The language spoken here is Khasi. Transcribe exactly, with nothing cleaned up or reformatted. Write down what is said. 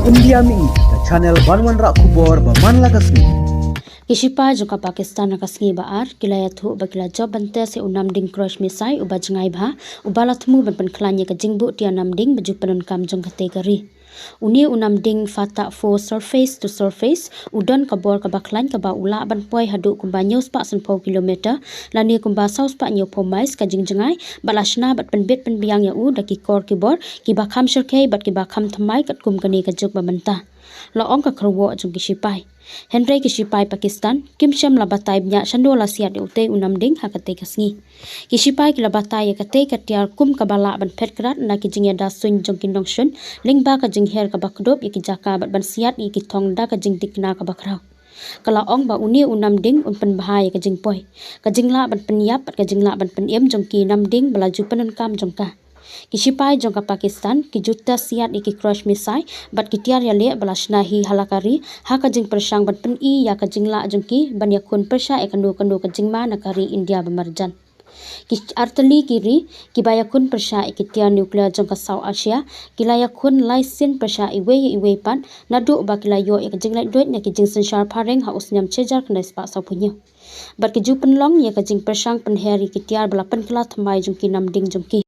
India Mihi, ka channel ban wanrah khubor ba man la ka sngi. Ki shipai jong ka Pakistan ha ka sngi ba ar ki la ïathuh ba ki la jop ban test ïa u namding cruise missile uba jngai bha, uba la thmu ban pynkhlaiñ ïa ka jingbuh tiar namding ba ju pyndonkam jong katei ka ri. Une u namding Fateh four surface to surface u don ka bor kaba khlaiñ kaba u lah ban poi haduh kumba hynñiew spah sanphew kilometer lane kumba saw spah hynñiewphew miles ka jingjngai, bad la shna bad pynbit pynbiang ïa u da ki kor ki bor kiba kham shyrkhei bad kiba kham thymmai katkum kane ka juk ba mynta, la ong ka kyrwoh jong ki shipai. Hynrei ki shipai Pakistan kim shym la batai bniah shano la siat ïa utei u namding ha katei ka sngi. Ki shipai ki la batai ïa katei ka tiar kum kaba lah ban phet krad na ki jingïada suiñ jong ki nongshun lyngba ka jingher kaba kdup ïa ki jaka bad ban siat ïa ki thong da ka jingthikna kaba khraw. Ka la ong ba une u namding un pynbha ïa ka jingpoi, ka jinglah ban pynïap bad ka jinglah ban pynim jong ki namding ba la ju pyndonkam jong ka. Ki shipai jong ka Pakistan ki ju test siat ïa ki cruise missile bad ki tiar ïaleh ba la shna hi ha la ka ri ha ka jingpyrshang ban pyni ïa ka jinglah jong ki ban ïakhun pyrshah ïa kano kano ka jingma na ka ri India ba marjan. Ki artylli ki ri kiba ïakhun pyrshah ïa ki tiar nuclear jong ka South Asia ki la ïakhun lai sien pyrshah iwei ïa iwei pat naduh ba ki la ïoh ïa ka jinglaitluid na ki jingsynshar phareng ha u snem shi hajar khyndai spah sawphew hynñiew. Bad ki ju pynlong ïa ka jingpyrshang pynher ïa ki tiar ba la pynkylla thymmai jong ki namding jong ki.